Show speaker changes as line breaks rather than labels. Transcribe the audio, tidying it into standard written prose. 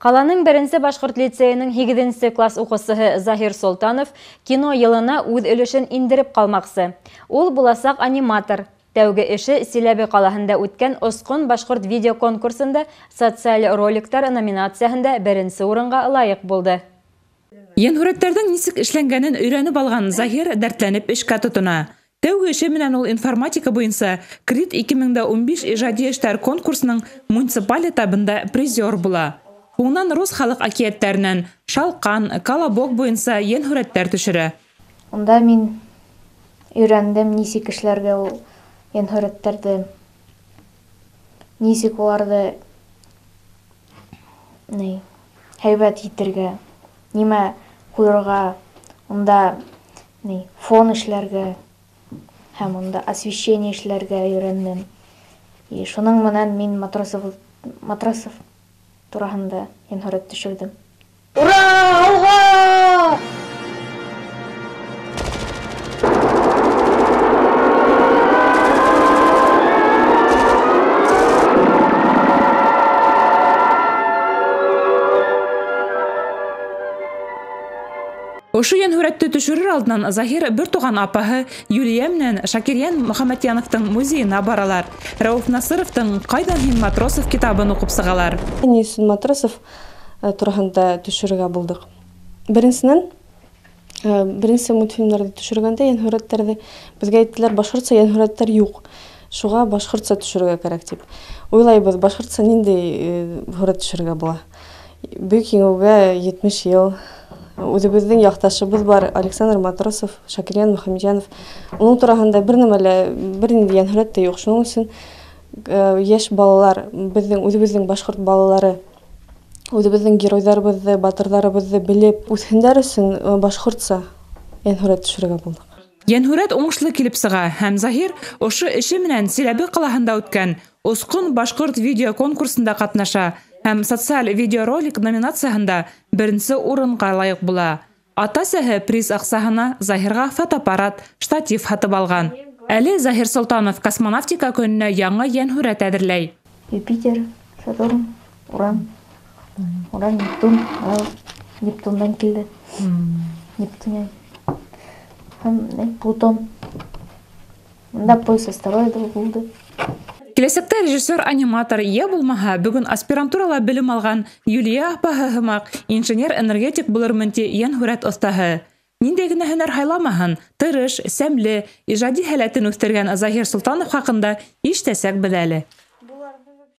Ҡаланың беренсе башҡорт лицейының 8-нсе класс уҡыусыһы Заһир Солтанов кино йылына үҙ өлөшөн индереп ҡалмаҡсы. Ул буласаҡ аниматор. Тәүге эше Силәбе ҡалаһында үткән «Осҡон» башҡорт видео конкурсында социаль роликтар номинацияһында беренсе урынға лайыҡ булды.
Йәнһүрәттәрҙең нисек эшләнгәнен өйрәнеп алған Заһир дәртләнеп эшкә тотона. Тәүге эше менән ул информатика буйынса «Крит 2015» ижади эштәр конкурсының муниципаль этабында призер була. Һуңынан рус халыҡ әкиәттәренән «Шалҡан», «Колобок» буйынса йәнһүрәттәр төшөрә.
Унда мин өйрәндем нисек эшләргә ул йәнһүрәттәрҙе, нисек уларҙы һәйбәт итергә, нимә ҡуйырға, унда фон эшләргә һәм унда освещение эшләргә өйрәндем. И шуның менән мин Матросов тураһында йәнһүрәт төшөрҙөм.
Ура! Алға!
Ошо йәнһүрәтте төшөрөр алдынан Заһир бер туған апаһы Юлия менән Шакирйән Мөхәммәтйәновтың музейына баралар. Рәүеф Насыровтың «Ҡайҙан һин, Матросов» китабын уҡып сығалар.
Ни өсөн Матросов тураһында төшөрөргә булдыҡ? Беренсенән, беренсе мультфильмдарҙы төшөргәндә йәнһүрәттәрҙе беҙгә әйттеләр, башҡортса йәнһүрәттәр юҡ. Шуға башҡортса төшөрөргә кәрәк тип. Уйлайбыҙ, башҡортса ниндәй һүрәт төшөрөргә була? Бөйөк Еңеүгә 70 йыл. Үҙебеҙҙең яҡташыбыҙ бар, Александр Матросов, Шакирйән Мөхәммәтйәнов. Уның тураһында бер нәмә лә, бер ниндәй йәнһүрәт тә юҡ. Шуның өсөн йәш балалар, беҙҙең үҙебеҙҙең башҡорт балалары, үҙебеҙҙең геройҙарыбыҙҙы, батырҙарыбыҙҙы белеп үҫһендәр өсөн башҡортса йәнһүрәт төшөрөргә булдыҡ.
Йәнһүрәт уңышлы килеп сыға һәм Заһир ошо эше менән Силәбе ҡалаһында үткән «Осҡон» башҡорт видео конкурсында ҡатнаша һәм социаль видеоролик номинацияһында беренсе урынға лайыҡ була. Ата-әсәһе приз аҡсаһына Заһирға фотоаппарат, штатив һатып алған. Әле Заһир Солтанов космонавтика көнөнә яңы йәнһүрәт әҙерләй.
Юпитер, Сатурн, Уран, Уран, Нептун, Нептундан килде. Нептун һәм Плутон. Унда пояс астероидов булды.
Киләсәктә режиссер-аниматор йә булмаһа, бөгөн аспирантурала белем алған Юлия апаһы һымаҡ инженер-энергетик булырмын ти йәнһүрәт оҫтаһы. Ниндәй генә һөнәр һайламаһын, тырыш, сәмле, ижади һәләтен үҫтергән Заһир Солтанов хаҡында ишетәсәкбеҙ әле.